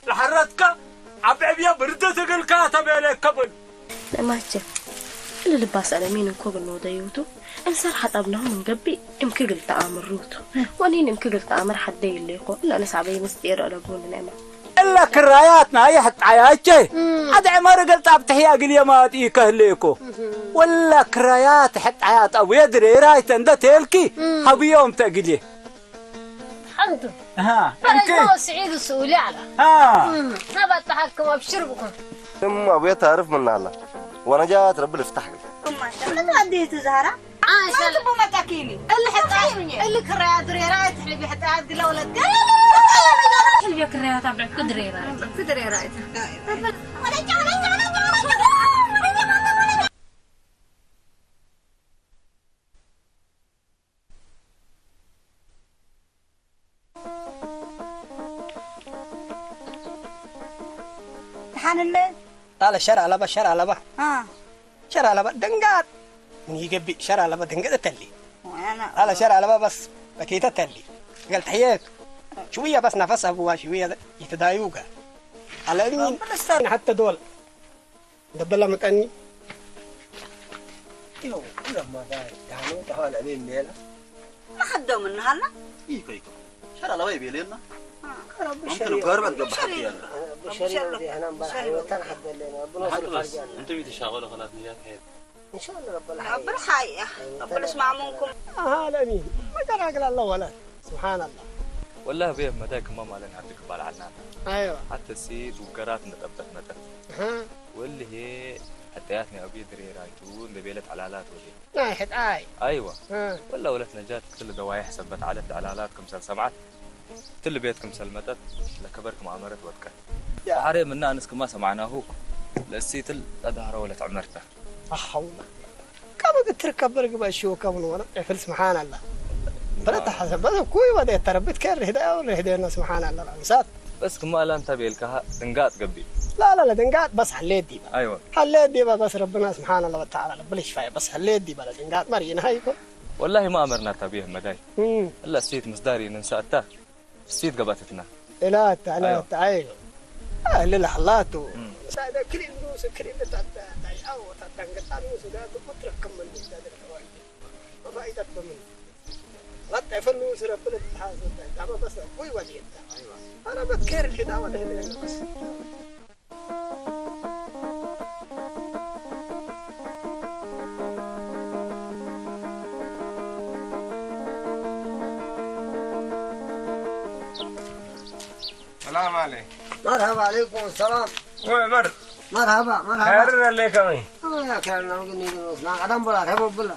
ለሐረትካ ኣብ ዕብያ ብርደ ተገልካ ተበለከ በል። ለማቸ እልልባስ ኣለሚን እንኮ ግኖ ደይውቱ እንሰር ሓጣብናሁ ምንገቢ እምኪ ግልጣ ኣምር ሩቱ ወኒን እምኪ ግልጣ ኣምር ሓደ ይለይኮ እላ ነሳበይ ምስጢር ኣለቡን ነማ እላ ክራያትና ይሕጣያቸ ኣድዕመር ገልጣ ኣብትሕያ ግልየ ማዋጢ ይከህለይኮ ወላ ክራያት ሕጣያት ኣቡየ ድሬራይተ እንደ ተልኪ ሃብዮም ተግልየ ሓንቱ ኣሃ፣ ፈረጅ እንኪ። ነው ስዒድ ስኡሊ ኣላ። ሃ። እም፣ ናባታ ሓክም ኣብሽር ብኩም። እም፣ ኣቡየ ታርፍ ምናላ። ወነጃት ረቢ ልፍታሕ ግን። እማ፣ ሸምነት ኣዴቱ ዛህራ። ኣንሸል። ኣንቱ ብመጣኪኒ። እል ሕጣይ፣ እል ክራያ ድሬራ፣ ትሕልቢ ሕጣያት ግላ ወለድ። ሕልቢ ክራያ ታብዕ ክድሬራ። ክድሬራ። ተሓንለ ላለ ሸር ኣለባ ሸር ኣለባ አ ሸር ኣለባ ደንጋጥ ምን ይገቢ ሸር ኣለባ ደንገጥ ተሊ ወያና ላለ ሸር ኣለባ በስ በኬተ ተሊ ገልተሕየክ ሽውያ በስ ነፈስ ኣብዋ ሽውያ ይተዳዩጋ ኣለኒ ብልስታ ንሓተ ዶል ደበላ መጠኒ ይኸው ለማዳ ዳኖ ተሃለ ቤን ቤላ ማሐደው ምን ሀላ ይኮ ይኮ ሸራ ለባይ ቤሌና አ፣ ከረብ ممكن ሸሪ- القارب تقبل حتى يعني بشري ودي هنا مبارح شري. وتنحب لنا ربنا حق يوفقك بس يا رب. انتم يتشاغلوا خلاص نيات حيط ان شاء الله رب العالمين ربنا حي ربنا يسمع منكم ها لمين ما كان عقل الله ولا سبحان الله والله بيه مداك ما مالن حد كبال عنا ايوه حتى سيد وقرات نطبت مطر ها ወልሄ ሕጠያት ናይ ኣቡየ ድሬራይቱ እንደ ቤለት ዕላላት ወልሄ ናይ ሕጣይ ኣይዋ እ። ወላ ወለት ነጃት ክትል ደዋይሕ ሰበት ዓለት ዕላላት ክምሰል ሰምዓት ትል ቤት ክምሰል መጠት ለከበር ክም ኣመረት ወድቀት ያ። ባሕሬ ምና ኣንስ ክማ ሰማዕናሁ ለእሲትል ለዳህረ ወለት ዕመርተ ኣሐውና ካብ ትርከብ በርግባ ሽወ ከም ንሆነ ዕፍል ስብሓን ኣላ በለታ ሓሰብ በስ ኩይ ወደ ተረብት ከር ርህዳ ርህደና ስብሓን ኣላ ላንሳት በስ ክማላ እንተ ቤልካሃ ድንጋጥ ገቢ ላላ ለድንጋጥ በስ ሓሌት ዲባ ኣይወ ሓሌት ዲባ በስ ረብና ስብሓን ኣላ ወተዓላ ለብል ሽፋይ በስ ሓሌት ዲባ ለድንጋጥ መሪና ሃይኮ ወላሂ ማ ኣመርና ታቢህ መዳይ እም። እላ ሴት ምስዳር ይንንሳእታ ሴት ገባትትና እላታ እላታ ኣይ ልላሕላቱ እም። ሳይደ ክሪም ዱስ ክሪም ታታ ታይ ኣዎ ታታ እንገጣ ዱስ ጋር ትረክም ምን ይዳደር ተዋይ فائدة بمن؟ رد فلوس ربنا تحاسب دعم بس قوي ودي انت ايوه انا بتكير كده ولا هنا بس سلام عليك مرحبا عليكم السلام وين مر مرحبا مرحبا خير عليك امي اه يا كان نقول نقول لا قدم بلا هبو بلا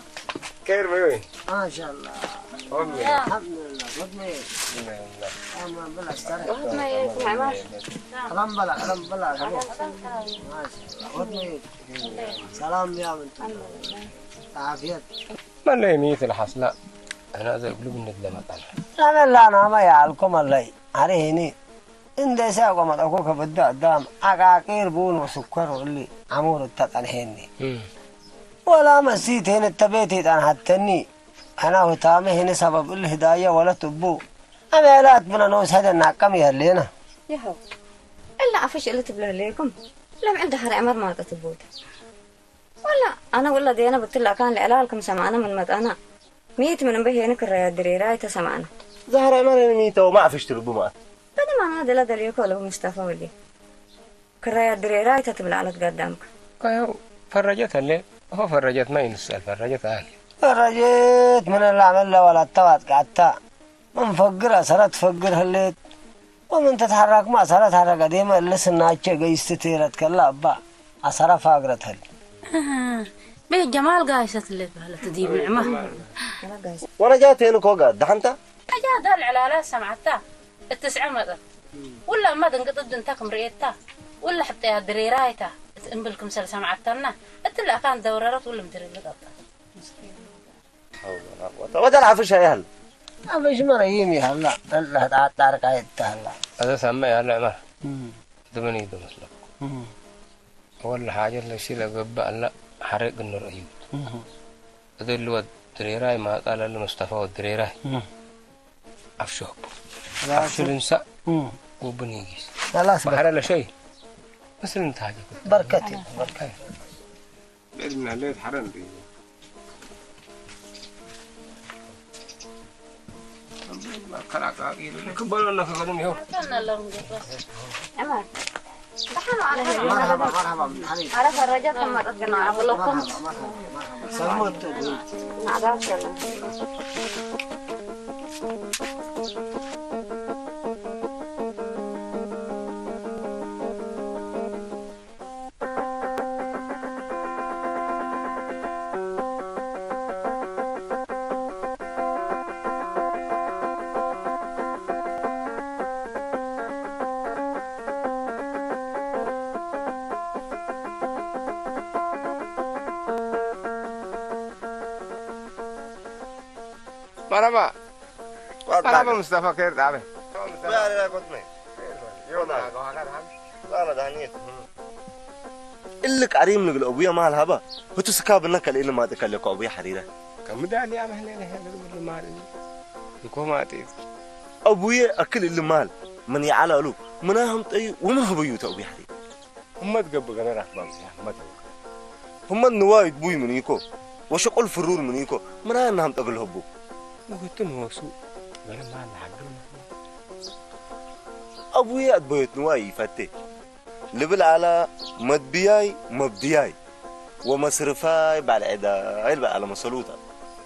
كير بيوي ما شاء الله امي الحمد لله قد ما الحمد لله اما بلا استرح قد ما يسمع ما شاء الله قدم بلا قدم بلا هبو ما شاء الله قد ما سلام يا بنت عافية መለይ ሚት ለሓስላ ሕና ዘእግሉ ብነት ለመጣና። ላመላ ናማ ያልኮ መለይ አሬ ሄኔ እንደ ሲያ ቆመጠኮ ከበደ አዳም አቃቂር ቡን ወስኮር እሊ አሙር እተጠንሄኒ። ወላ መሲት ሄን እተ ቤት ይጠንሃተኒ አና ሁታመ ሄን ሰበብ እሊ ህዳየ ወለት እቡ አሜላት ብነ ነው ሰደ ናቀም ያሌና። ይኸው እላ አፈሽ እሊ ትብለ ለይኩም ለምዕል ዳህር ዕመር ማጠት እቦት። ወላ አነ ወላ ዴነ ብትላ ካን ለዕላል ከም ሰማዕነ ምን መጣና ሚት ምን እምበ ሄን ክረያ ድሬራ ኣይተሰማዕነ። ዛህራ ማን ሚተው ማዕፍሽ ትልቡ ማት በደም አና ደላ ደልዮ ከለቡ ሙስጠፋ ወልዴ ክረያ ድሬራ ኣይተትብል አለት ጋዳምክ። ከየው ፈረጀት አለ እሆ ፈረጀት ማ ይንሳል ፈረጀት አለ ፈረጀት ምን ላመላ ወላ ተዋት ቃታ ምን ፈግር አሰረት ፈግር ህሌት ومن تتحرك ما صارت حركة ديما لسنا تشي قيست تيرت كلا أبا أصرف أقرت هل به جمال قايسة اللي بهلت دي نعمة ورجعت هنا كوكا دحنتا أجا دال على لا سمعتا التسعة مدر ولا ما دنقط الدنتا كم ريتا ولا حتى يا دريرايتا تنبلكم سل سمعتنا اتلا كان دوررت ولا مدري اللي قطع مسكين حول ولا قوة. وده العفش هيهل. አበሽ መረይም ይሃላ አላህ ጣጣር ቃይት ታላ። አዘ ሳማ ያለ ዑመር እም። ድምን ይዱ መስለኩ። እም። ወላ ሓጀት ለሺ ለገባ አላ ሓረቅ ንረእዩ። እም። እደል ወድ ድሬራይ ማጣ ለል ሙስጠፋ ወድ ድሬራይ። እም። አፍሾ። ራሱ አፍሹ ልንሳ እም። ጉብን ይጊስ። خلاص بقى. بحر لشيء. بس انت حاجة. بركتي، بركتي. بإذن الله يتحرم بيه. ክበሉ ኣለኹ፣ ቀደም ይኸው። መርሓባ፣ መርሓባ፣ መርሓባ። ኣረ፣ ፈረጃ ተመጠጥ ግን ኣበለኩም። ሰላም። መርሓባ። መርሓባ ሙስጠፋ፣ ከይር ጣዕመ። እልቅ አሪም ንግል አቡየ ማል ሀባ። ህቱ ስካ ብና ከልእን ማጥ ከለኮ አቡየ ሐሪረ። ከምዳን ያመህነ ነህ ማል ይኮማጤ። አቡየ አክል እልማል ምን ይዓላሉ ምና ህምጠዩ ወምን ህበዩ ተአቡየ ሐሪረ። ህመት ገብእ ገነ ራክባ ምስያ ህመት ገብእ። ህመት ንዋይ ቡይ ምን ኢኮ ወሸቁል ፍሩር ምን ኢኮ ምና እናህምጠ ግል ህቡ። ንግትን ወሱ ገነ ማል ሐግል አቡየ አትበዮት ንዋይ ይፈቴ። ልብል ኣላ መድብያይ መብድያይ ወመስርፋይ ባል ዕዳይ ልብል ኣላ መሰሉታ።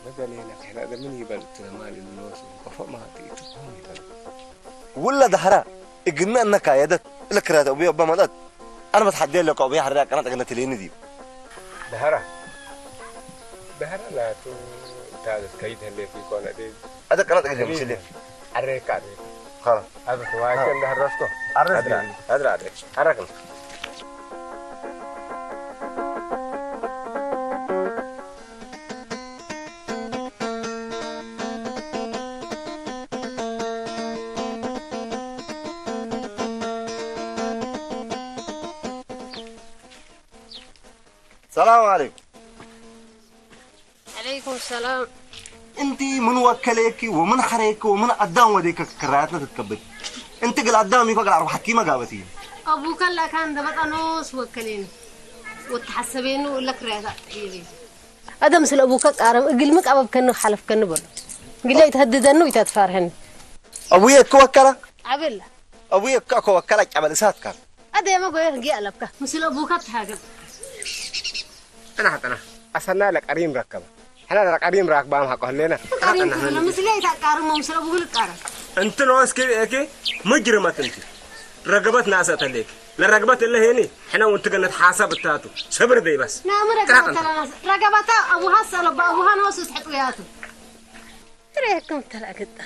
መደለየና ክሕና ምን ይበል ትማል ንወሱ ቆፎ ማጢ ትኮን ይበል። ውላ ዳህራ እግና እነካ የደት ለክራት አቡየ አባ መጣት። አነ በትሐዴ ለቆ አቡየ ሐራ ቀናት እግነት ሌኒ ዲብ። ዳህራ ዳህራ ላቱ ታዘት ከይድ ህሌት ይኮነ ዲብ። አደ ቀናት እግነት ምስሌ። አሬካ አሬካ። خلاص. هذا هو كان ده الرفقة. عرفنا. أدرى، أدرى، أدرى. حركنا. السلام عليكم. عليكم السلام. أنت من وكلك ومن حريك ومن قدام وديك كراتنا تتكبد. أنت قل قدام يكو قل أروح حكيمة قابتي. أبوك لا كان دبت أنوس وكلين. وتحسبين ولا كريتا يبي. أدم سل أبوك كارم قل مك أبب كنو حلف كنو بر. قل يتهددنو يتتفارهن. أبويا كو وكلا؟ عبل. أبويا كو وكلا عبل سات كان. ኣደይ መጎየ ህጊ ኣለብካ። ምስለ ኣቦካ ትሃገር። ጥናሕ፣ ጥናሕ። ኣሰና ለቀሪም ረከበ። ሕና ለቀሪም ራክባ ምሃቆ ህሌና። ቀሪም ክብለ ምስለ ይታቃርሞ ምስለ ኣቦሁ ልቃረ። እንትን ወስኪ እኪ ሙጅርመት እንቲ። ረገበት ናሰ ተሌክ። ለረገበት እለ ሄኒ። ሕና ወንቲ ገነት ሓሳብ እታቱ። ሰብር ደይ በስ። ናም ረገበታ፣ ረገበታ ኣቡሃ ሰለባ ኣቡሃ ንወስ ትሕጥያቱ። تريكم ترى قطة.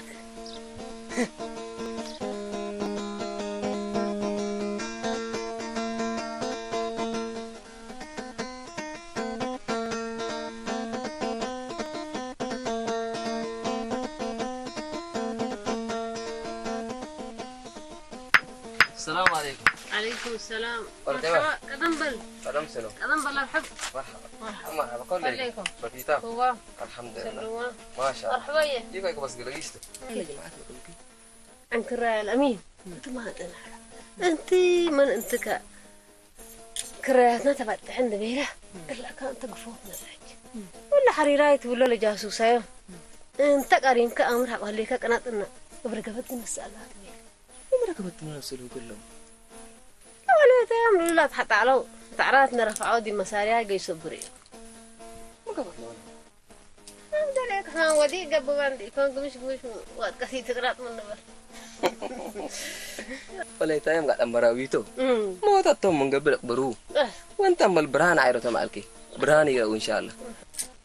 السلام عليكم. عليكم السلام. مرحبا. مرحبا. قدم بل. قدم سلو. قدم بل، مرحبا. مرحبا. مرحبا. مرحبا. كل كل عليكم. بكيتا. هو. الحمد لله. سلوى. ما شاء الله. مرحبا يا. يبقى يبقى بس قلقيشته. أنا جماعة بقولك. عن كرا الأمين. أنت ما تنحى. أنت من أنت ك-، كراتنا تبعت عند بيرة. قال لك أنت قفوت نزعج. ولا حريرايت ولا لجاسوسايو. أنت قريم كأمر حق هليك قناتنا. وبرقبت نسأل هذا. ومركبت نفس الوكلهم. أولو تيام لولا تحت علو. تعرات نرفعو دي مساريا جاي صبري. ما قبضنا ولا. ما بدل يكحان ودي قبل عندي. كون قمش قمش وقت كثير تقرأت من نبر. ولا تيام قاعد أمبراويتو. أمم. ما وتتهم من قبل قبرو. أه. وانت أم البرهان عيرو تمالكي. برهان يقرأ إن شاء الله.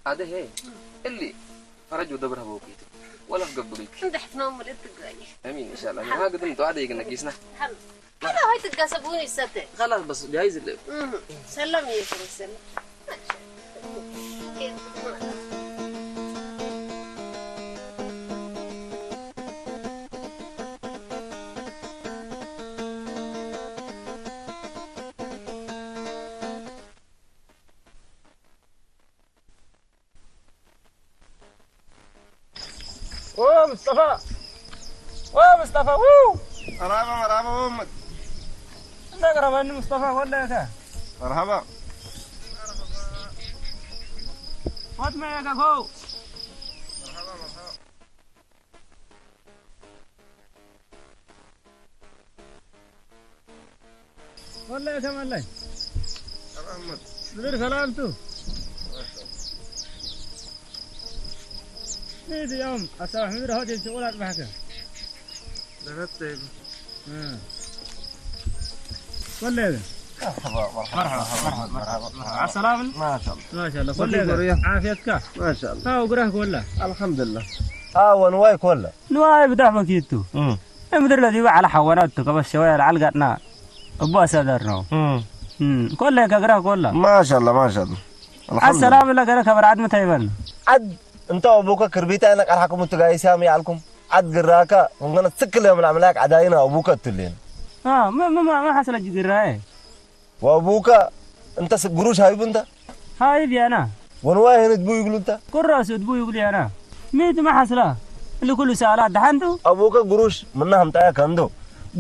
هذا هي. اللي فرج ودبرها بوكيتو. ولا قبلك. عند حفنهم ولد تقرأي. آمين إن شاء الله. ها قدم دعاء ديك نقيسنا. حلو. أنا هاي تتقاسبوني الستة. خلاص بس جايز اللي. مم. سلم يا شيخ، سلم. ኦ፣ ምስጠፋ! ኦ፣ ምስጠፋ! ው! መርሓባ፣ መርሓባ፣ ወመድ። ተቅረበኒ ሙስጠፋ ወላሂ። መርሐባ። ወት መያጋ ሆ። ወላሂ ተመላይ። መሐመድ። ብድር ሰላምቱ። إيه يوم أصبح مدري هوتي تقول أربحك. درت. ወለ። መርሐባ፣ መርሐባ፣ መርሐባ፣ መርሐባ፣ መርሐባ። መርሐባ። ሰላም? ማሻአላህ። ማሻአላህ። ወለ። ወዲህ ጎርያ። ዓፍየትካ? ማሻአላህ። አዎ፣ ጉራህ ኮላ። አልሐምዱሊላህ። አዎ፣ ንዋይ ኮላ። ንዋይ ብዳሕ በኪቱ። እም። ምድር ለዚቡ ዓላ ሓወናቱ ከበሸወ ያለ ዓልጋጥና እቦ አሳደር ነው። እም። እም። ኮላ ከግራ ኮላ። ማሻአላህ፣ ማሻአላህ። አልሐምዱሊላህ። አሰላም ለገረ ከበርዓድ ምታይበን። ዓድ እንተ አቡከ ክርቢታ ነቀርሓኩም ትጋይሳም ያልኩም። ዓድ ግራካ ወንገነ ትክክል የምላ አምላክ ዓዳይና አቡከ ትልን። አ፣ ማ፣ ማ፣ ማ፣ ማ ሐስለ ጅግራዬ? ወአቡከ እንተ ስ-፣ ግሩሽ ሃይቡ እንተ? ሃይብ ያና። ወንዋይ ህን እድቡ ይግሉ እንተ? ቁራሱ እድቡ ይግሉ ያና። ሚት ማ ሐስላ? እሊ ኩሉ ሰኣላ ደሓንቱ? አቡከ ግሩሽ ምና ህምጣያ ከንዶ።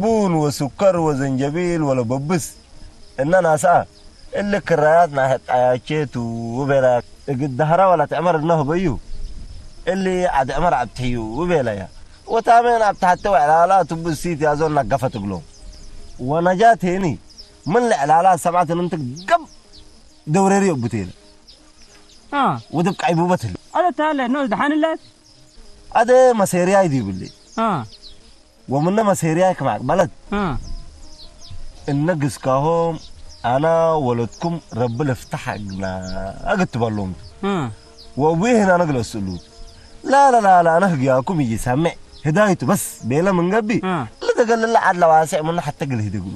ቡን ወሱከር ወዘንጀቢል ወለበብስ። እነ ናስኣ እሊ ክራያት ናይ ሕጣያቼቱ ቤላ እግድ ዳህራ ወላ ትዕመር እነሆ በዩ። እሊ ዓድ ዕመር ዓብትሕዩ ቤላያ። ወታመን ኣብ ታሕተ ወዕላላ ቱቡ ሲት ያዞ እናጋፈ ትብሎ። ወነጃት ሄኒ ምን ልዕላላ ሰብዓት ንምንት ገብ ደውረሪ የቡቴለ። አ። ወደብ ቃይቡበት ህል። አለ ታለ ነው ደሓንላት። አደ መሴርያ ይዲብሊ። አ። ወምነ መሴርያ ይክማቅ በለት። አ። እነ ግስካሆም አና ወለድኩም ረቢ ልፍታሕ አግና አግትበሎም። አ። ወአቡዬ ህና ነግለ እስሉ። ላ ላ ላ ላ አነ ህግያኩም ይሰምዕ ህዳይቱ በስ ቤለ ምን ገቢ። አ። ለተገለለ ዓድ ለዋስዕ ምነ ሐተ ግል ህደግሉ።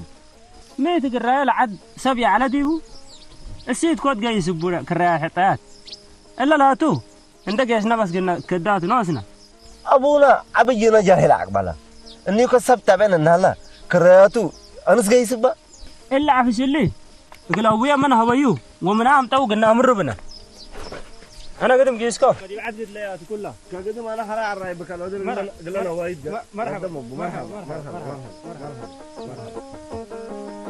ሜት ክራያ ለዓድ ሰብ ያዕለ ዲቡ? እሲት ኮት ገይስቡ ክራያ ሕጣያት። እለ ላቱ እንደ ጌስና በስ ግና ክዳቱ ነስና። አቡና ዓብይነ ጃሂል አቅባላ። እኒኮ ሰብ ታበን እናላ ክራያቱ አንስ ገይስባ? እለ ዓፍሽሊ እግለ አቡየ መን ሀበዩ ወምና አምጠው ግና ምርብነ። አነ ግድም ጊስኮ። ከዲብ ዓድ ግድለያት ኩላ። ከግድም አነ ኸራ ዓራይ ብከል ወድር መርሐ-፣ ግለ-፣ ግለና ዋይድ ገ-፣ መ-፣ መርሐባ። ቀደም አቡ፣ መርሐባ፣ መርሐባ፣ መርሐባ፣ መርሐባ፣ መርሐባ፣ መርሐባ።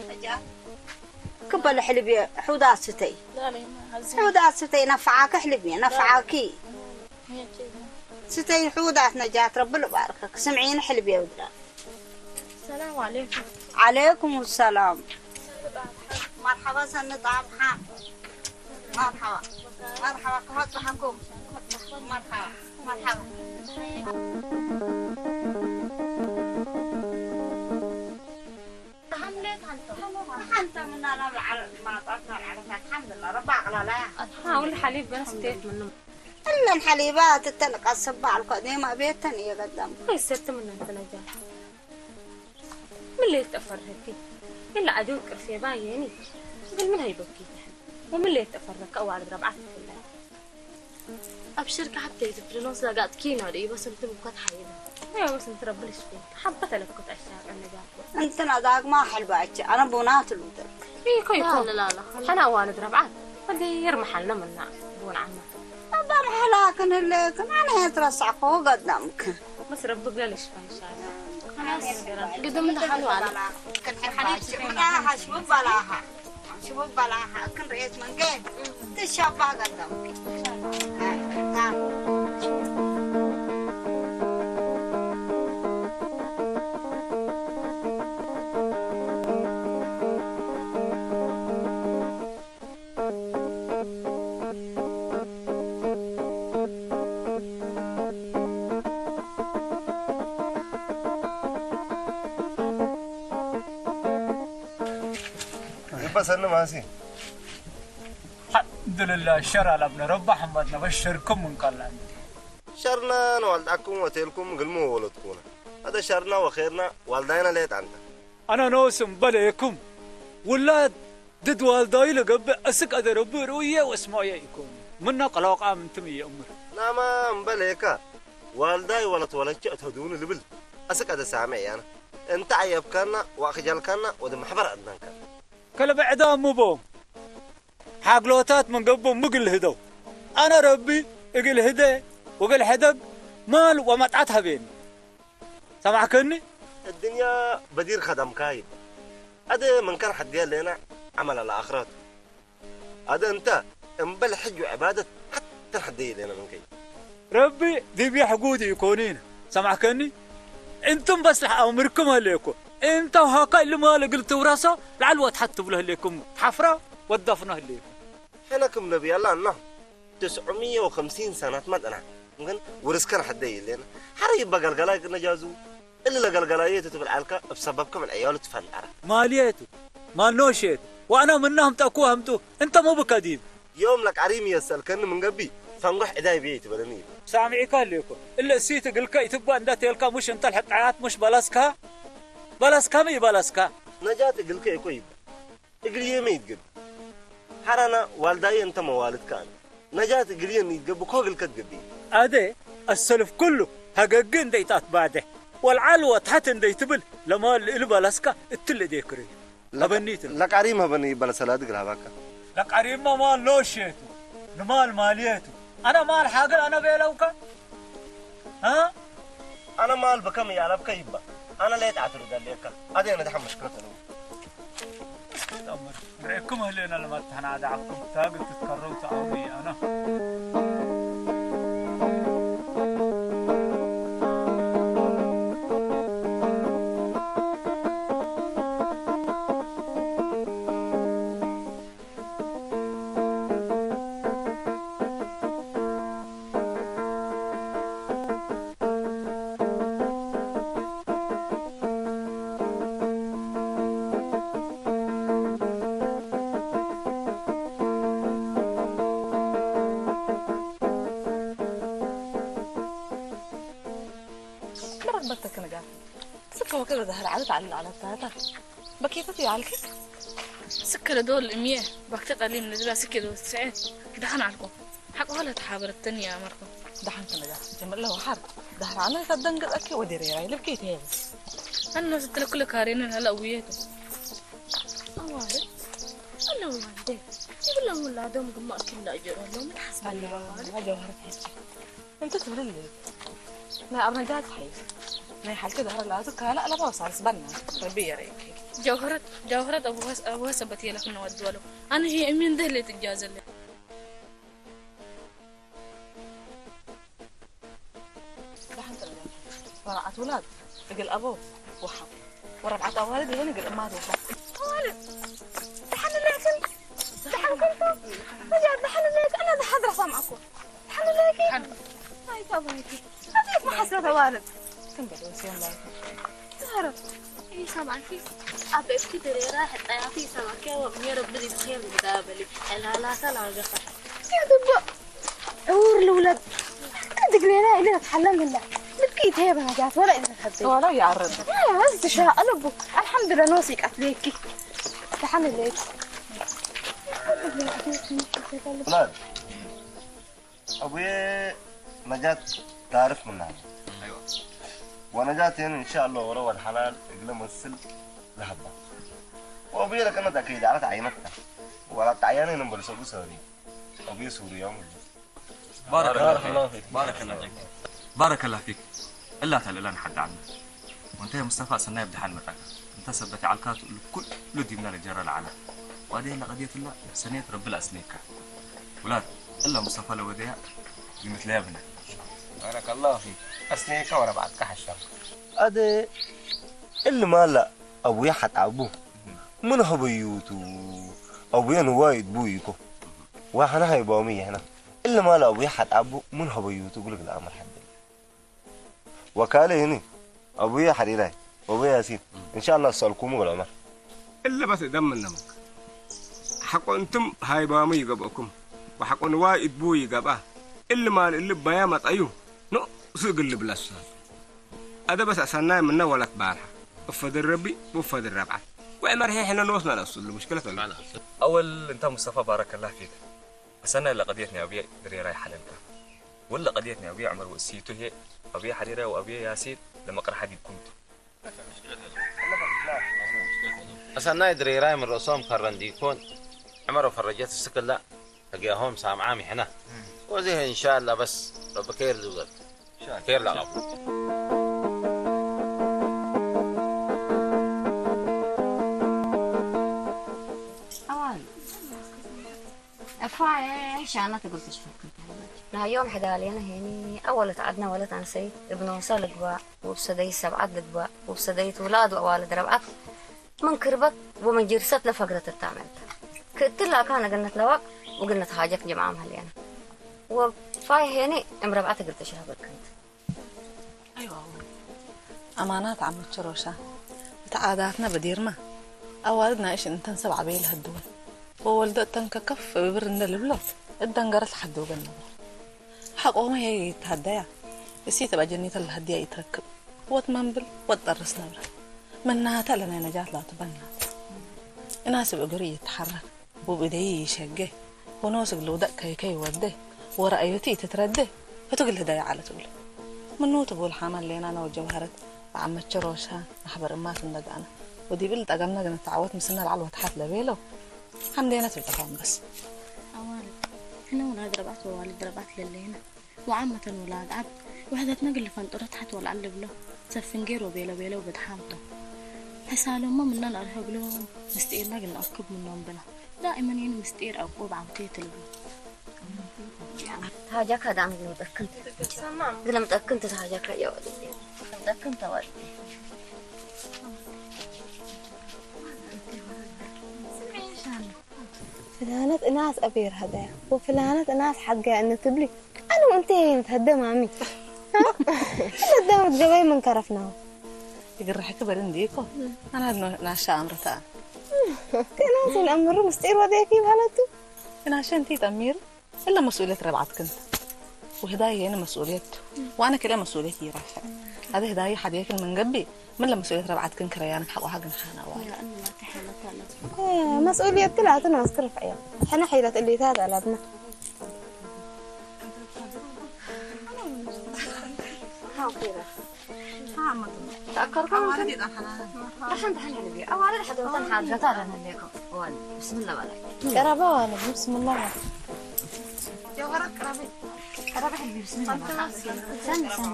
ሕጃ ክበለ ሕልብ እየ፣ ሕውዳት ስተይ። لا، لا، ما عايزين. ሕውዳት ስተይ፣ ነፍዓከ ሕልብ እየ፣ ነፍዓኪ። لا، لا. ستي حودات نجاة، رب الباركك. سمعين حلبي يا ودرا. السلام عليكم. عليكم السلام. مرحبا سنة طابحة. مرحبا. مرحبا، كهوت بحكم. مرحبا. مرحبا. حملت حنطة. حنطة من أنا العر-، ما طلعنا العرفات. الحمد لله، ربع غلالة. ها، والحليب بنستي. እለን ሓሊባት እተን ቀስባ ኣልኮ ኔማ ቤተን እየ ገዳም። ወይ ሰርት ምን እንተ ነጃት። ምን ለየት ተፈረኪ? ኢላ ኣጆ ቅርሴ ባየኒ። ግን ምን ሃይበኪ? ወምን ለየት ተፈረከ ዋልድ ረብዓት ትፍላይ። أبشرك حبتي تفرنوس لقات كينا دي بس انت مكت حيبة. أيوة بس انت ربنا يشفيك. حبة لك كنت أشتاق أنا جاكو. እንትና ዳግማ ሐልባች አነ ቡና ትሉት። ይኮ ይኮ። لا، لا، لا، لا. ሐና ዋልድ ረብዓት። ፈገይር መሐልና ምና ቡን ዓማ። አባ መሐላ ክንህለክን አነ የትረሳዕኮ ገዳምክ። بس ربك لا يشفى إن شاء الله. خلاص. قدم لها حلوة. كنت حلوة. بلاها شو بلاها. ሽቡብ በላኻ ክንርእየት መንገ ትሻባ ገለምኪ። ይበሰኒ ማሲ። አልሐምዱሊላህ፣ ሸር አላብነ ረባ ሐመድነ በሸርኩም እንቀላን። ሸርና ነዋልዳኩም ወቴልኩም ግልሙ ወለትኩና። አደ ሸርና ወኼርና ዋልዳይና ሌት አንተ። አነ ኖስም በሌኩም ውላድ ድድ ዋልዳዩ ለገብእ እስቅ አደ ረቢ ርእየ ወስማየ ኢኮኑ። ምነ ቀላውቃ ምንትም እየእምር። ናማ እምበሌካ ዋልዳይ ወለት ወለቸ እተዱኒ ልብል እስቅ አደ ሳሜ ያነ። እንተ አየብካና ወአክጀልካና ወደ ማሕበር አድናንካ። ከለበዕዳ ምቦ ሓግሎታት መንገቦ ምግል ህደው። ኣነ ረቢ እግል ህደ ወገል ሕደግ ማል ወመጣት ሀቤን። ሰማዕከኒ? الدنيا بدير خدم كايب. أدي من كان حد قال لنا عمل على آخرته. هذا أنت أمبل حج وعبادة حتى حد لنا من كي. ረቢ ዲብ የሕጉድ ይኮኒን። ሰማዕከኒ? እንቱም በስራሕ ኣምርኩም ኣለኩ። እንተ ሃካ ልማለ ግል ትውረሶ፣ ላዕሊ ወትሓት ትብሎ ህሌኩም። ሓፍራ ወዳፍኖ ህሌኩም። ሕነክም ነቢ ኣላ እና ትስዑ ሚየ ወኸምሲን ሰናት መጠና። ግን ውርስከን ሓደይ የለን። ሓረ ይበ ገልገላይ ቅነጃዙ። እሊ ለገልገላየቱ ትብል ዓልካ እብ ሰበብከ ምን ዕያሉ ትፈንጠረ። ማልየቱ፣ ማልኖሼቱ፣ ዋና ምና ህምጠኩ ህምጡ፣ እንተ ሙብከ ዲብ። يوم لك عريم يسأل كن من قبي فنقح إداي بيه تبلني. ሳሚዒካ ኣለኩ። እለ እሲት እግልከ ይትባ እንዳ ቴልካ ሙሽ እንተ ልሕጣያት ሙሽ በለስካ? በለስካ ሚ በለስካ? ነጃት እግልከ እኮ ይባ። እግልዬ መ ይትገቢ። ሐራና ዋልዳዬ እንተ መዋልድካ ኣነ። ነጃት እግልዬ ይትገቢ ኮ እግልከ ትገቢ። ኣደ ኣሰልፍ ኩሉ ሀገግ እንደ ይጣት ባደ። ወልዓል ወትሐት እንደ ይትብል ለማል ልእል በለስካ እትል እዴክሪ። ለቀ-፣ ለቃሪም ሀበኒ ይበለ ሰላድ እግል ሀባካ። ለቃሪማ ማል ኖሼቱ፣ ንማል ማልየቱ። ኣነ ማል ሓገር ኣነ ቤለውካ? አ? ኣነ ማል በከም ያለብከ ይባ። ኣነ ሌት ዓትሩ ደሌካ። ኣደ ነድሐ መሽክለት ነው። እስከ ተአምር። ርኤኩም ህሌና ለማትሐና ዳዕኩም ታግ ትትከረው ተአዊ ኣነ። መረበተክ ነጋር ስከ ወከ በዛህር ዓለት ዓለ ዓለት ታታ በኬተት ይዓልክ። ስከ ለዶል እምየ ባክተ ጠሊም ለዝባ ስከ ዶ ትስዐ ደሓን ዓልኮ። ሓቆ ለ ተሓበረተኒ እያ ኣመርኮ። ደሓን ከነጋር ጀምር ለወሓር ዳህር ዓለ ከደንገጸኪ ወዲሬራ ይልብኪ ይትሄብስ። ኣነ ስትለኩለ ካሬንን ሀላ ውየቱ። ኣዋርድ ኣለዉ ዋልደ ይብሎም ውላዶም ግማእ ኪሎ ጀሮ ኣለዉ። ምን ሓስባ ኣለዋ ጀውሃር ትሕጂ። እንተ ትብልል ናይ ኣብ ነጃት ሓይፍ ናይ ሓልከ ዳህር ላቱ ካላ ኣለባ ወሳልስ ባና። ረቢ የረይኪ። ጀውህረት ጀውህረት ኣቡሃ ኣቡሃ ሰበት የለክና ወድዋሎ። ኣነ ሂ እሚን ደህለ ትጃዘለ። ደሓን ጥርገን። ወራዓት ውላድ እግል ኣቦ ወሓ ወረብዓት ኣዋልድ ይህን እግል እማት ወሓ። ኣዋልድ ደሓን ለይክን ደሓን ከንኩ መጃር ደሓን ለይክ ኣና ደሓድራ ሰማዕኩ። ደሓን ለይክ ኣይታ ባይኪ ኣቤት መሓስረት ኣዋልድ። ከም በደ ወስዮም ላይክ። ዛህረ ይሰማዕኪ። ኣብ እስኪ ድሬራ ሕጣያቲ ይሰማዕኪ። ወ-፣ የረቢ ዲብ ኸይር ንግዳ በሊ። ዕላላታ ላገኻ። ይግባእ። ዕውር ልውለድ። ድግሬራ ኢለ ተሓለም ህላ። ልብኪ ይትሄበ ነጃት ወላ ኢለ ተሐበ። ወላ ይዓረብ። ያ፣ እዚ ትሻ ቀለቡ። ኣልሓምዱሊላህ፣ ኖስ ይቃት ለኪ። ተሓምል ለኪ። لا. أبوي نجاة تعرف منها. أيوة. ونجاة يعني إن شاء الله ورا والحلال إقلم السل ذهبا. وأبوي لك أنا تأكيد على تعينتها. ولا تعيني نمبر سبو سوري. أبوي سوري يوم. بارك الله فيك. بارك الله فيك. بارك الله فيك. እላታ ልእላን ሓዳ ዓልና። ወንታይ ሙስጠፋ ሰናይ ብድሓን መጣካ። እንተ ሰበት ዓልካ ትእሉ ኩሉ ዲምና ለጀረ ለዓላ። ዋደየ ለቀድየትላ ሰኔት ረቢ ለአስኔካ። ውላድ እላ ሙስጠፋ ለወደያ ይምትለያ ብና። بارك الله فيك. أسنيك ورا بعضك حشر. أدي اللي ما لا أبويا حتعبو. من هبيوتو. أبويا نوايد بويكو. وحنا هاي بومي هنا. اللي ما لا أبويا حتعبو. من هبيوتو. قلك الأمر حد. وكالة هني. أبويا حريراي. أبويا ياسين. إن شاء الله أسألكم ولا عمر. إلا بس دم النمك. حق أنتم هاي بامي يقبأكم. وحق نواي إدبو يقبأ. إلا ما اللي بيا ما تأيو. نو سوق اللي بلا سوسات. أدا بس أسناي منا ولا تبارها. أفضل ربي وأفضل ربعة. وعمر هي حنا نوصنا لأصل المشكلة ولا؟ أول أنت مصطفى بارك الله فيك. أسناي لقضيتني أبي دريراي حلنكا. ولا قضيتني أبي عمر وسيتو هي أبي حريرة وأبي ياسين لما قرح دي كنت. ሰናይ ድሬራይ ምን ርእሶም ከረን ዲኮን ዕመሮ ፈረጀት ስክላ ህግያሆም ሳምዓም ይሕና። ወዚ እንሻላ በስ ረቢ ከይር ዝውዘል። ከይር ላቐቡ። ፋየ ሻና ትግል ትሽፈክም ናዮም ሕዳሌነ ሄኒ ኣወለት ዓድና ወለት ኣንሰይት እብኖንሳ ልግባእ ውብሰደይ ሰብዓት ልግባእ ውብሰደይት ውላድ ኣዋልድ ረብዓት ምን ክርበት ወምን ጅርሰት ለፈግረት እታመልት ክእትላካ ነገነት ለዋቅ ወግነት ሃጀክ ጀምዓ መህልየነ ወፋይ ሄኒ እም ረብዓት እግል ትሽፈክምት። ኣማናት ዓመት ችሮሻ እቲ ዓዳትና በዲርና ኣዋልድ ናእሽ እንተን ሰብ ዓበየ ለህድወን ወወልዶ እተን ከከፍ ብብር እንደ ልብሎ እደንገረት ለሓድወገን ነብረ ሓቆመ ሄ ይትሃደያ እሲ ተባጀኒተ ለህድያ ይትረክብ ወት መንብል ወት ጠርስ ነብረ መናተ ለናይ ነጃት ላቱ በናት እናስብ እግር ይትሓረክ ውብእደይ ይሸገ ሆኖ ስግል ውደቅ ከይከይ ወደ ወረአዮቲ ይትትረደ ህቱግል ህዳይ ዓለት ውል ምኑ ትቡል ሓማል ሌና ነወጀ ባህረት ብዓመቸ ሮሻ ማሕበር እማት እንደጋና ወዲብል ጠገምና ግን ተዓወት ምስና ለዓል ወትሓት ለቤሎ ሓምዴና ትብጠፋ እምበስ ኣዋልድ ሕነ ውላድ ረብዓት ወዋልድ ረብዓት ለለየና ወዓመተን ውላድ ዓብ ውሕደትና ግልፈን ጡረት ሓት ወልዓል ልብሎ ሰፍን ጌር ወቤሎ ቤሎ ብድሓምቶ ሕሳሎሞ ምናን ኣርሆ ብሎ ምስጢርና ግንኣክብ ምኖም ብላ ዳእመን ይን ምስጢር ኣቁብ ዓውቴ ትልብሎ ተሃጃካ ዳም ግለምጠክን ግለምጠክን ተሃጃካ ያወል ግለምጠክን ተዋል ፍላነት እናስ ኣቤር ሃዳያ ወፍላነት እናስ ሓጋያ እነ ትብሊ ኣነ እንተ ይንት ህደ ማሚ ህደ ገበይ ምን ከረፍናው ይግርሕክ በል እንዲ እኮ ኣና ናሻ ኣምርታ ከናስ ይንኣምሩ ምስጢር ወደየክ ይባለቱ ናሸ እንት ጠሚሩ እለ መስኡልየት ረብዓት ክንት ውህዳይ ሄን መስኡልየት ዋነ ክለ መስኡልየት ይራፈ ኣደ ህዳይ ሓደክን መንገቢ ምን ለመስኡልየት ረብዓት ክን ክረያን ሓቆሃ ግን ሓና ዋይ መስኡልየት ክላትን ኣስክርፍ እያ ሕነ ሒለት እሊታት ኣላትና ተኣከርኩም ኣንትን ኣሓን ተሓን ሕልጊ ኣዋልድ ሓደወተን ሓርገታ ኣለንህሌኩም እዋን ብስምላ በላይ ቀረባ ዋለ ብስምላ ቀረባ ሕልጊ ብስምላ ሰሚ ሰሚ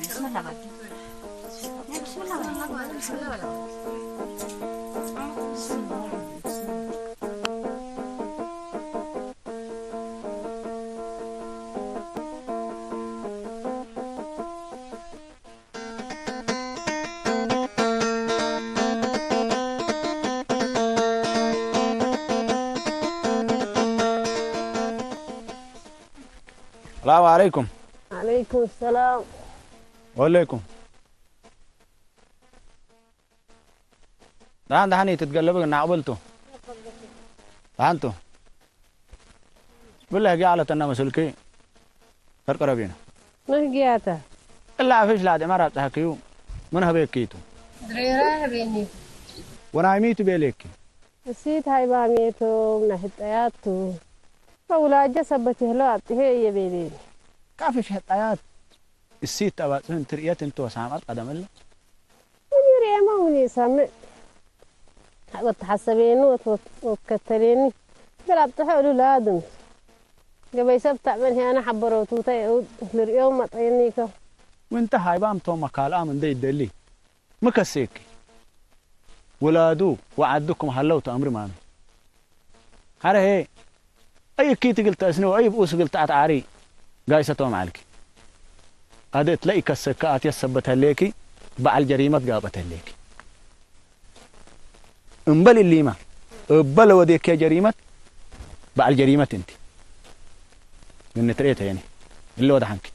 ብስምላ በላይ ሰላም ዓለይኩም። ዓለይኩም ሰላም። ወለይኩም። ደሓን ደሓን እዩ ትትገለበ ግን ናቕበልቱ። ደሓንቱ። ብለ ህጊ ዓለተና መስልኪ ቀርቀረቢና። መህጊያታ። እላ ኣፍሽ ላድማር ኣብፀሃክዩ ምን ህበየክይቱ። ድሬራ ህበየኒ። ወናይ ሚቱ ቤሌኪ። እሲት ሃይባሜቶም ናይ ህጠያቱ። ኣውላጀ ሰበት ይህሎ ኣብጥሄ እየ ቤሌኒ። ካፍሽ ህጠያት እሲት ተባፅህን ትርእየት እንተወሳምዐት ቀደመለ። ምን ይርእየማ ምን ይሰምዕ ወተሓሰበየኒ ወከተለየኒ ገር ኣብጥሖ እሉ ላድም ገበይ ሰብ ታዕበን ህያና ሓበረውቱታ የውድ ልርእዮም መጠየኒ ይከው ወንተ ሃይባም ቶም ካልኣም እንደ ይደሊ ምከሴኪ ወላዱ ወዓድኩም ሃለው ተኣምሪ ማሚ ሓረሄ ኣይ እኪ ትግል ተእስኒ ወኣይ ብኡ ስግል ተኣትዓሪ ጋይሰቶም ዓልኪ ኣደት ለኢከሰካ ኣትየት ሰበተሌኪ በዓል ጀሪመት ጋበተሌኪ እምበል እሊማ እበለ ወዴከ ጀሪመት በዓል ጀሪመት እንቲ ግን ንትርኤተ የኔ እለ ወደ ሓንኪ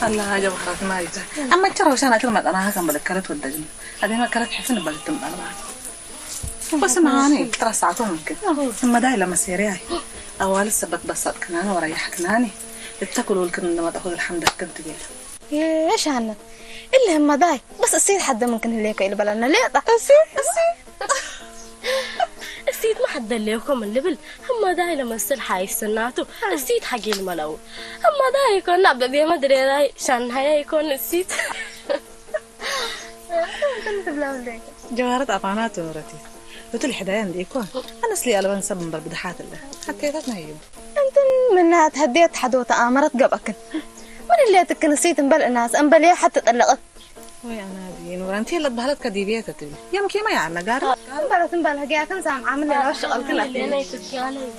الله جبهرتنا يجا. أما ترى وشان أكل ما أنا هكذا بلكرت ودجن. هذه ما كرت حفن بلتم أنا. بس ما هاني ترى ساعتهم يمكن. ثم داي لما سيرياي. أول سبت بسط كنان وريح كناني. التكل والكن لما تأخذ الحمد كنت جيل. يا شانا. اللي هم داي. بس السيد حد ممكن اللي يكو يلبلنا ليه؟ السيد، السيد. السيد ما حد اللي يكو من لبل. هم داي لما السلحة يسناتو. السيد حق الملو. هم داي يكون نبدا بيه ما أدري راي. شان هيا يكون السيد. جوارة أفانات ورتي. وتلي حدايا عندي يكون. أنا سلي ألوان سب من بربدحات الله. حكيتك نهيب. أنت منها تهديت حدوتة آمرت قبأكن. من اللي تكنسيت مبل الناس، أمبل يا حتى طلقت. وي أنا دي نور، أنتي اللي بهلت كديبية تتبي. يمكن ما يعني قارب. أمبل، أمبل، هجي أكن سام عامل لي وش قلت لك. اللي أنا يتكي علي.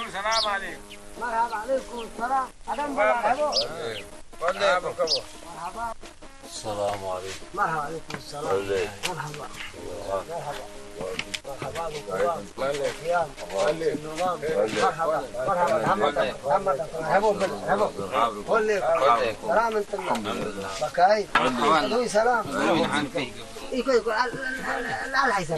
السلام عليكم. مرحبا عليكم السلام. أدم بلا هبو. وعليكم. مرحبا. السلام عليكم. مرحبا عليكم السلام. عليكم. مرحبا. مرحبا. مرحبا بكم. القيام. النظام. مرحبا. مرحبا. محمد. محمد. هبو بال-، هبو. مرحبا. قول لي. مرحبا. سلام انت. الحمد لله. بكاي. مرحبا. أدوي سلام. أدوي نحن فيك. يكو، يكو. لا، لا، لا، لا، لا، لا،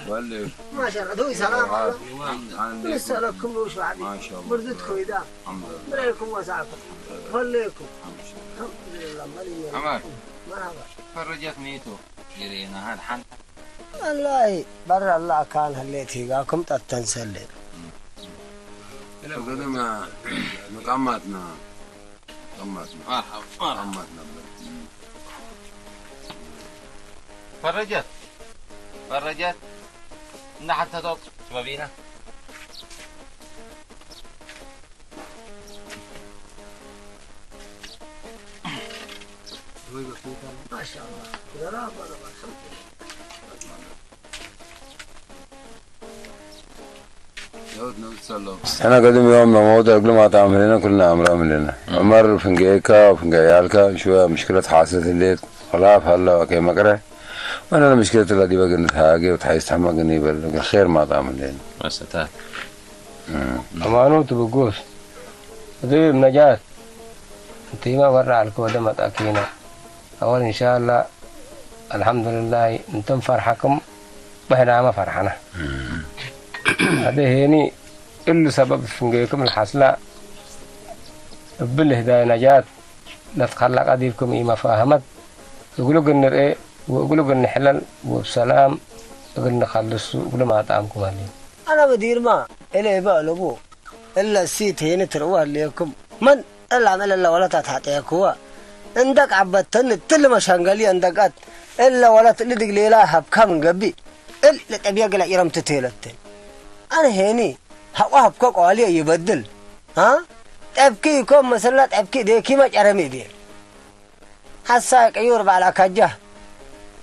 لا. ما شاء الله. أدوي سلام. الحمد لله. من السلام كله شو عادي. ما شاء الله. بردتكم إذا. الحمد لله. بريكم وسعكم. الحمد لله. خليكم. الحمد لله. الحمد لله. مالي مالي. عمر. مرحبا. فرجت ميتو. يرينا هاد حنتا. والله برا الله كان هليت هيقاكم تتنسلي. قدم مقاماتنا. مقاماتنا. مرحبا. مرحبا. مقاماتنا. فرجت. فرجت. إن حتى توك. شبابينا. ما شاء الله. لا، لا، لا، لا، الحمد لله. أنا قدم يوم ما موت أقول ما تعمل لنا، كلنا أمر عمل لنا. عمر فنجيكا وفنجيالكا شوية مشكلة حاصلت الليل. خلاف هلا كي مقرأ. وأنا المشكلة الذي بقى نتهاجي وتحيس تحمق نيبل. خير ما تعمل لنا. ما ستات. Amaanuu tubugguus. Duub najaat. Intiima warra alkooda maxakiina. Awal inshallah. Alhamdulillah. Intum farxakum. Bahdaama farxana. Hade heeni illu sabab fungeekum alxasla. Ibbil hidaya najaat. Natxallaqa diibkum iima faahamad. Uglu gin nir'e. Wa uglu gin nixlal. Wa bsalaam. Uglu nxallisu. Uglu maaxaamkum halli. Ana badiirma. Ele eba alobu. Illa siit heeni tir'u halleekum. Man illa am illa wala tathateekuwa. Indak abbattan tilli mashangali indakat. Illa wala tilli dig leela habka min gabbi. Illa tabiya gala iram titelatte. Ana heeni. Hawa habka qawali yibadil. Ha? Tabki kom masalla tabki de kima charami de. Hassa qiyur ba'al akajja.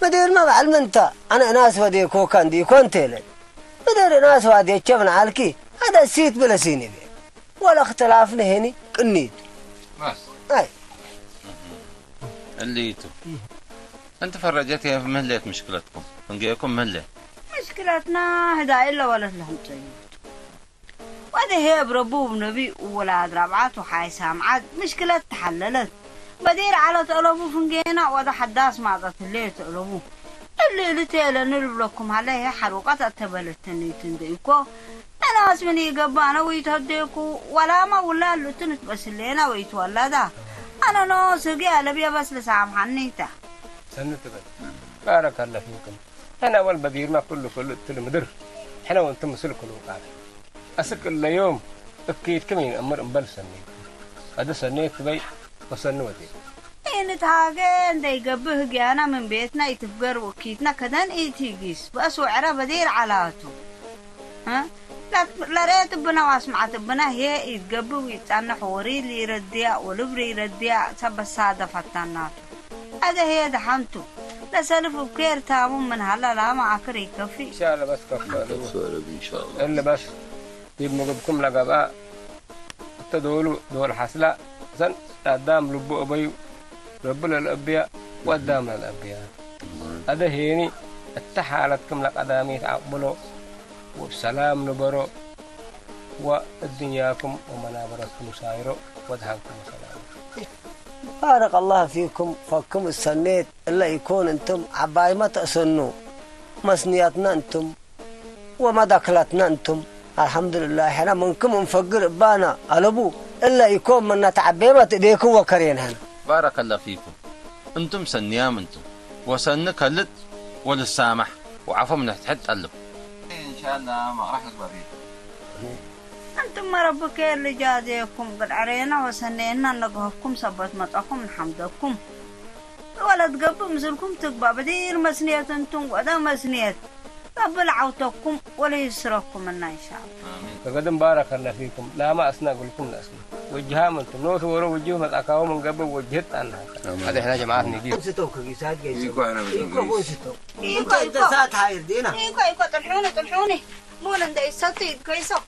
Badir ma ba'al manta. Ana nas wade ko kan di kon tele. Badir nas wade chebna alki. Hada siit bila sini be. Wala ikhtilafna heni qnit. Bas. Ay. Allitu. أنت فرجت يا مهلت مشكلتكم. نجيكم مهلة. مشكلتنا هدا إلا ولا لهم شيء. وهذا هي بربو بنبي وولاد ربعات وحاي سامعات. مشكلة تحللت. بدير على طلبو فنجينا وهذا حداس ما عطت اللي طلبو. اللي لتيلا نلب لكم عليه حروقات أتبلت تنيتن ديكو. أنا اسمني قبانا ويتهديكو ولا ما ولا لتنت بس اللينا ويتولدا. أنا نو سقي على بيا بس لسام حنيتا. سنة بس. بارك الله فيكم. أنا أول بدير ما كله كله تلمدر. إحنا وأنتم مسلكم وقال. أسك اليوم أكيد كم يأمر أمبل سني. هذا سني كبي وسنوتي. إن تاجن داي قبه جانا من بيتنا يتفقر وكيتنا كدن إيتيجيس. بس وعرا بدير علاتو. ها؟ لا، لا ريت بنا واسمعت بنا هي يتقبه ويتأنح وري لي رديا ولبري رديا سبسادة فتناتو. هذا هي دحنتو. لا سلف بكير تامو من هلا لا ما أكري كفي. إن شاء الله بس كفى. كفى ربي إن شاء الله. إلا بس يبقى بكم لقباء. ተዶሉ ዶል ሓስላ ሰን ኣዳም ልቡ ኣበዩ ረቢ ለልአብያ ወኣዳም ለልአብያ። ኣደ ሄኒ እታ ሓለትክም ለቀዳሚት ዓቅብሎ ወብሰላም ንበሮ ወእድንያኩም ወመናበረትኩም ሳይሮ ወድሃንኩም ሰላም። بارك الله فيكم ፈክም እሰኔት እለ ኢኮን እንቱም ዓባይመ ተእሰኑ መስንያትና እንቱም ወመዳክላትና እንቱም አልሐምዱልላህ ሕና ምንክም እንፈግር እባና አለቡ እለ ኢኮን መና ተዓቤመ ትእዴክም ወከሬን ሕና بارك الله فيكم እንቱም ሰንያም እንቱም ወሰኒ ከልጥ ወልሳማሕ ወዓፎም ንሕትሕት ጠልብ إن شاء الله ما راح نقبل فيه أنتم ربك اللي جازيكم قد علينا وسنينا نقهكم سبت مطاكم نحمدكم ولا تقبل مزلكم تقبى بدير مسنيت أنتم ودا مسنيت رب العوتكم ولا يسركم منا إن شاء الله فقد بارك الله فيكم لا ما أسنا قلكم لأسنا وجهام أنتم نوث ورو وجههم الأكاوم من قبل وجهت أنها هذا إحنا جماعات نجيب እንስቶ ከጊሳት ገይሶ إيكو أنا بدون ኢኮ قيس እንስቶ إيكو እንተ إيكو ሳት ሃይር ዲና إيكو إيكو طلحوني طلحوني مول عند إساتي كويسة